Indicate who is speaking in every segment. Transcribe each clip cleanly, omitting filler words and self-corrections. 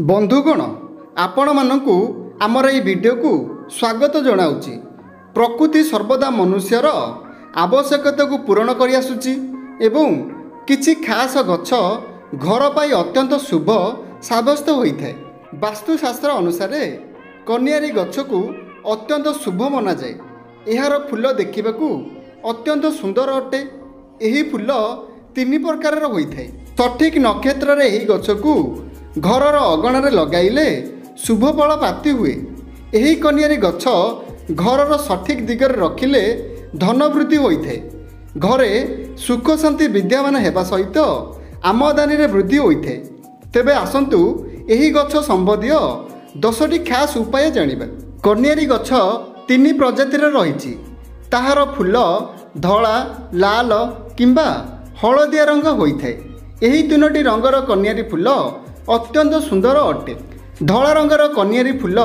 Speaker 1: ବନ୍ଧୁଗଣ, ଆପଣମାନଙ୍କୁ ଆମର ଏହି ଭିଡ଼ିଓକୁ ସ୍ୱାଗତ ଜଣାଉଛି। ପ୍ରକୃତି ସର୍ବଦା ମନୁଷ୍ୟର ଆବଶ୍ୟକତାକୁ ପୂରଣ କରିଆସୁଛି ଏବଂ କିଛି ଖାସ ଗଛ ଘର ପାଇଁ ଅତ୍ୟନ୍ତ ଶୁଭ ସାବ୍ୟସ୍ତ ହୋଇଥାଏ। ବାସ୍ତୁଶାସ୍ତ୍ର ଅନୁସାରେ କନିଆରୀ ଗଛକୁ ଅତ୍ୟନ୍ତ ଶୁଭ ମନାଯାଏ। ଏହାର ଫୁଲ ଦେଖିବାକୁ ଅତ୍ୟନ୍ତ ସୁନ୍ଦର ଅଟେ। ଏହି ଫୁଲ ତିନି ପ୍ରକାରର ହୋଇଥାଏ। ସଠିକ୍ ନକ୍ଷତ୍ରରେ ଏହି ଗଛକୁ ଘରର ଅଗଣାରେ ଲଗାଇଲେ ଶୁଭ ଫଳ ପ୍ରାପ୍ତି ହୁଏ। ଏହି କନିଆରୀ ଗଛ ଘରର ସଠିକ୍ ଦିଗରେ ରଖିଲେ ଧନ ବୃଦ୍ଧି ହୋଇଥାଏ। ଘରେ ସୁଖ ଶାନ୍ତି ବିଦ୍ୟମାନ ହେବା ସହିତ ଆମଦାନୀରେ ବୃଦ୍ଧି ହୋଇଥାଏ। ତେବେ ଆସନ୍ତୁ ଏହି ଗଛ ସମ୍ବନ୍ଧୀୟ 10ଟି ଖାସ୍ ଉପାୟ ଜାଣିବା। କନିଆରୀ ଗଛ ତିନି ପ୍ରଜାତିର ରହିଛି। ତାହାର ଫୁଲ ଧଳା, ଲାଲ କିମ୍ବା ହଳଦିଆ ରଙ୍ଗ ହୋଇଥାଏ। ଏହି ତିନୋଟି ରଙ୍ଗର କନିଆରୀ ଫୁଲ ଅତ୍ୟନ୍ତ ସୁନ୍ଦର ଅଟେ। ଧଳା ରଙ୍ଗର କନିଆରୀ ଫୁଲ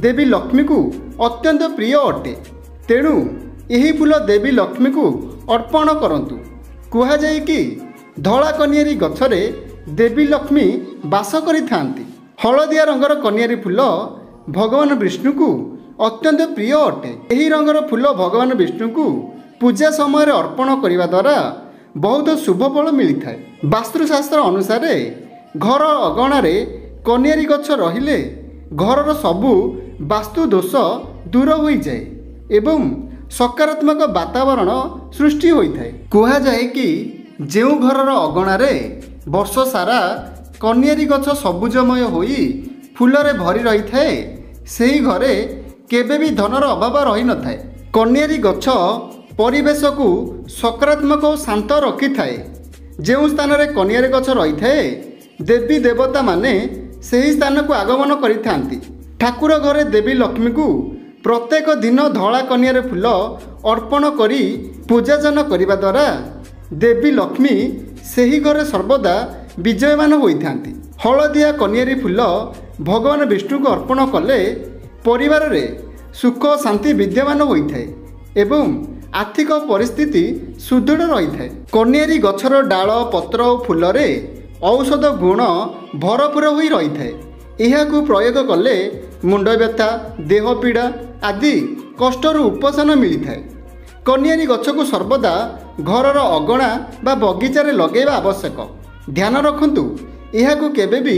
Speaker 1: ଦେବୀ ଲକ୍ଷ୍ମୀକୁ ଅତ୍ୟନ୍ତ ପ୍ରିୟ ଅଟେ, ତେଣୁ ଏହି ଫୁଲ ଦେବୀ ଲକ୍ଷ୍ମୀକୁ ଅର୍ପଣ କରନ୍ତୁ। କୁହାଯାଏ କି ଧଳା କନିଆରୀ ଗଛରେ ଦେବୀ ଲକ୍ଷ୍ମୀ ବାସ କରିଥାନ୍ତି। ହଳଦିଆ ରଙ୍ଗର କନିଆରୀ ଫୁଲ ଭଗବାନ ବିଷ୍ଣୁଙ୍କୁ ଅତ୍ୟନ୍ତ ପ୍ରିୟ ଅଟେ। ଏହି ରଙ୍ଗର ଫୁଲ ଭଗବାନ ବିଷ୍ଣୁଙ୍କୁ ପୂଜା ସମୟରେ ଅର୍ପଣ କରିବା ଦ୍ୱାରା ବହୁତ ଶୁଭ ଫଳ ମିଳିଥାଏ। ବାସ୍ତୁଶାସ୍ତ୍ର ଅନୁସାରେ ଘର ଅଗଣାରେ କନିଆରୀ ଗଛ ରହିଲେ ଘରର ସବୁ ବାସ୍ତୁ ଦୋଷ ଦୂର ହୋଇଯାଏ ଏବଂ ସକାରାତ୍ମକ ବାତାବରଣ ସୃଷ୍ଟି ହୋଇଥାଏ। କୁହାଯାଏ କି ଯେଉଁ ଘରର ଅଗଣାରେ ବର୍ଷ ସାରା କନିଆରୀ ଗଛ ସବୁଜମୟ ହୋଇ ଫୁଲରେ ଭରି ରହିଥାଏ, ସେହି ଘରେ କେବେ ବି ଧନର ଅଭାବ ରହିନଥାଏ। କନିଆରୀ ଗଛ ପରିବେଶକୁ ସକାରାତ୍ମକ ଓ ଶାନ୍ତ ରଖିଥାଏ। ଯେଉଁ ସ୍ଥାନରେ କନିଆରୀ ଗଛ ରହିଥାଏ, ଦେବୀ ଦେବତାମାନେ ସେହି ସ୍ଥାନକୁ ଆଗମନ କରିଥାନ୍ତି। ଠାକୁର ଘରେ ଦେବୀ ଲକ୍ଷ୍ମୀଙ୍କୁ ପ୍ରତ୍ୟେକ ଦିନ ଧଳା କନିଆରୀ ଫୁଲ ଅର୍ପଣ କରି ପୂଜାର୍ଚ୍ଚନା କରିବା ଦ୍ୱାରା ଦେବୀ ଲକ୍ଷ୍ମୀ ସେହି ଘରେ ସର୍ବଦା ବିଜୟମାନ ହୋଇଥାନ୍ତି। ହଳଦିଆ କନିଆରୀ ଫୁଲ ଭଗବାନ ବିଷ୍ଣୁଙ୍କୁ ଅର୍ପଣ କଲେ ପରିବାରରେ ସୁଖ ଶାନ୍ତି ବିଦ୍ୟମାନ ହୋଇଥାଏ ଏବଂ ଆର୍ଥିକ ପରିସ୍ଥିତି ସୁଦୃଢ଼ ରହିଥାଏ। କନିଆରୀ ଗଛର ଡାଳ, ପତ୍ର ଓ ଫୁଲରେ ଔଷଧ ଗୁଣ ଭରପୁର ହୋଇ ରହିଥାଏ। ଏହାକୁ ପ୍ରୟୋଗ କଲେ ମୁଣ୍ଡବ୍ୟଥା, ଦେହ ପୀଡ଼ା ଆଦି କଷ୍ଟରୁ ଉପଶମ ମିଳିଥାଏ। କନିଆରୀ ଗଛକୁ ସର୍ବଦା ଘରର ଅଗଣା ବା ବଗିଚାରେ ଲଗାଇବା ଆବଶ୍ୟକ। ଧ୍ୟାନ ରଖନ୍ତୁ, ଏହାକୁ କେବେ ବି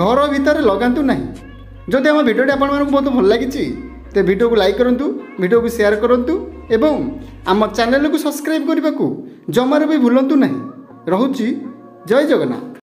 Speaker 1: ଘର ଭିତରେ ଲଗାନ୍ତୁ ନାହିଁ। ଯଦି ଆମ ଭିଡ଼ିଓଟି ଆପଣମାନଙ୍କୁ ବହୁତ ଭଲ ଲାଗିଛି, ତେବେ ଭିଡ଼ିଓକୁ ଲାଇକ୍ କରନ୍ତୁ, ଭିଡ଼ିଓକୁ ସେୟାର କରନ୍ତୁ ଏବଂ ଆମ ଚ୍ୟାନେଲକୁ ସବସ୍କ୍ରାଇବ୍ କରିବାକୁ ଜମାରୁ ବି ଭୁଲନ୍ତୁ ନାହିଁ। ରହୁଛି, ଜୟ ଜଗନ୍ନାଥ।